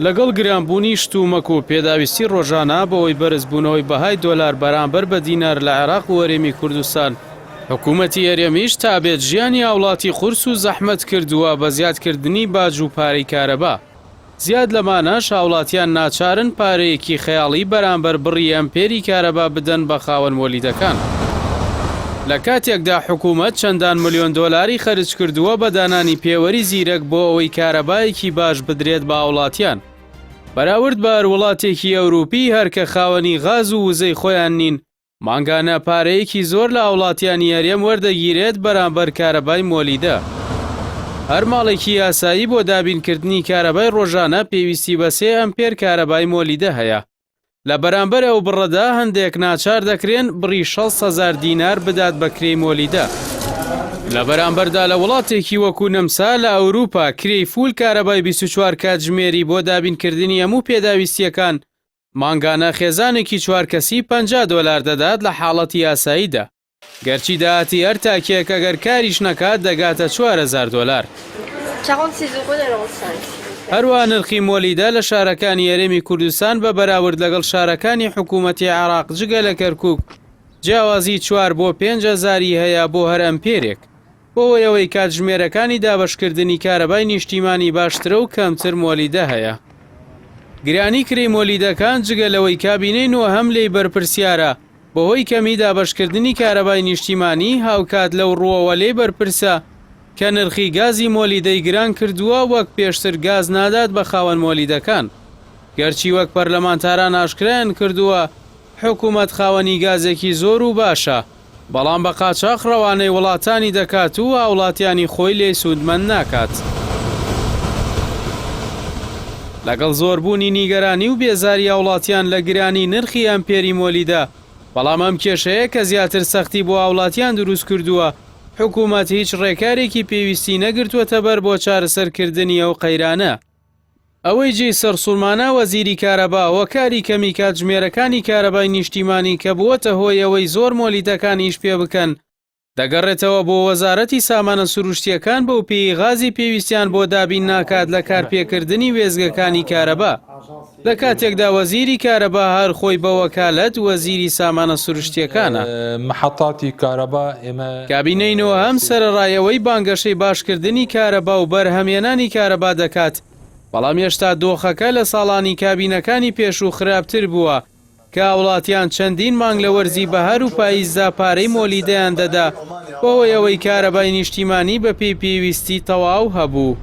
لەگەڵ گرانبوونی شتومەک و پێداویستی ڕۆژانە بەهۆی بەرزبوونەوەی بەهای دۆلار بەرامبەر بە دینار لە عێراق و هەرێمی کوردستان، حکومەتی هەرێمیش تا بێت ژیانی هاوڵاتی قورس و زەحمەت کردووە بە زیادکردنی باج و پارەی کارەبا. زیاد لەمانەش هاوڵاتیان ناچارن پارەیەکی خەیاڵی بەرامبەر بڕی ئەمپێری کارەبا بدەن بە خاوەن مۆلیدەکان. لە کاتێکدا حکومەت چەندان ملیۆن دۆلاری خەرج کردووە بە دانانی پێوەری زیرەک بۆ ئەوەی کارەبایەکی باش بدرێت بە هاوڵاتیان. بەراورد بە هەر وڵاتێکی ئەوروپی هەر کە خاوەنی غاز و وزەی خۆیان نین، مانگانە پارەیەکی زۆر لە هاوڵاتیانی هەرێم وەردەگیرێت بەرامبەر کارەبای مۆلیدە. هەر ماڵێکی یاسایی بۆ دابینکردنی کارەبای ڕۆژانە پێویستی بە سێ ئەمپێر کارەبای مۆلیدە هەیە. لە بەرامبەر ئەو بڕەدا هەندێک ناچار دەکرێن بڕی 600 هەزار دینار بدات بە کرێی مۆلیدە. لە بەرامبەردا لە وڵاتێکی وەکو نەمسا لە ئەوروپا کرێی full کارەبای 24 کاتژمێری بۆ دابینکردنی هەموو پێداویستییەکان مانگانە خێزانێکی چوار کەسی 50 دۆلار دەدات لە حاڵەتی یاساییدا. گەرچی داهاتی هەر تاکێک ئەگەر کاریش نەکات دەگاتە 4000 دۆلار. هەروەها نرخی مۆلیدە لە شارەکانی هەرێمی کوردستان بە بەراورد لەگەڵ شارەکانی حکوومەتی عێراق جگە لە کەرکووک جیاوازی چوار بۆ پێنج هەزاری هەیە بۆ هەر ئەمپێرێک. بەهۆی ئەوەی کاتژمێرەکانی دابەشکردنی کارەبای نیشتیمانی باشترە و کەمتر مۆلیدە هەیە. گرانی کرێی مۆلیدەکان جگە لەوەی کابینەی نۆهەم لێی بەرپرسیارە بەهۆی کەمی دابەشکردنی کارەبای نیشتیمانی هاوکات لەو ڕووەوە لێی بەرپرسە کە نرخی گازی مۆلیدەی گران کردووە وەک پێشتر گاز نادات بە خاوەن مۆلیدەکان گەرچی وەک پەرلەمانتاران ئاشکرایان کردووە حکومەت خاوەنی گازێکی زۆر و باشە بەڵام بە قاچاخ ڕەوانەی وڵاتانی دەکات و هاوڵاتیانی خۆی لێی سوودمەند ناکات. لەگەڵ زۆربوونی نیگەرانی و بێزاری هاوڵاتیان لە گرانی نرخی ئەمپێری مۆلیدە، بەڵام ئەم کێشەیە کە زیاتر سەختی بۆ هاوڵاتیان دروستکردووە، حکومەت هیچ ڕێکارێکی پێویستی نەگرتووەتەبەر بۆ چارەسەرکردنی ئەو قەیرانە. ئەوەی جێی سەرسوڕمانە وەزیری کارەبا هۆکاری کەمی کاتژمێرەکانی کارەبای نیشتیمانی کە بووەتە هۆی ئەوەی زۆر مۆلیدەکان ئیش پێ بکەن دەگەڕێتەوە بۆ وەزارەتی سامانە سروشتییەکان بەو پێیەی غازی پێویستیان بۆ دابین ناکات لە کارپێکردنی وێستگەکانی کارەبا لە کاتێکدا وەزیری کارەبا هەر خۆی بە وەکالەت وەزیری سامانە سروشتییەکانە. محەتاتی کارەبا ئێمە. کابینەی نۆهەم سەرەڕای ئەوەی بانگەشەی باشکردنی کارەبا و بەرهەمهێنانی کارەبا دەکات، بەڵام هێشتا دۆخەکە لە ساڵانی کابینەکانی پێشوو خراپتر بووە کە هاوڵاتیان چەندین مانگ لە وەرزی بەهار و پاییزدا پارەی مۆلیدەیان دەدا بەهۆی ئەوەی کارەبای نیشتیمانی بەپێی پێویستی تەواو هەبوو.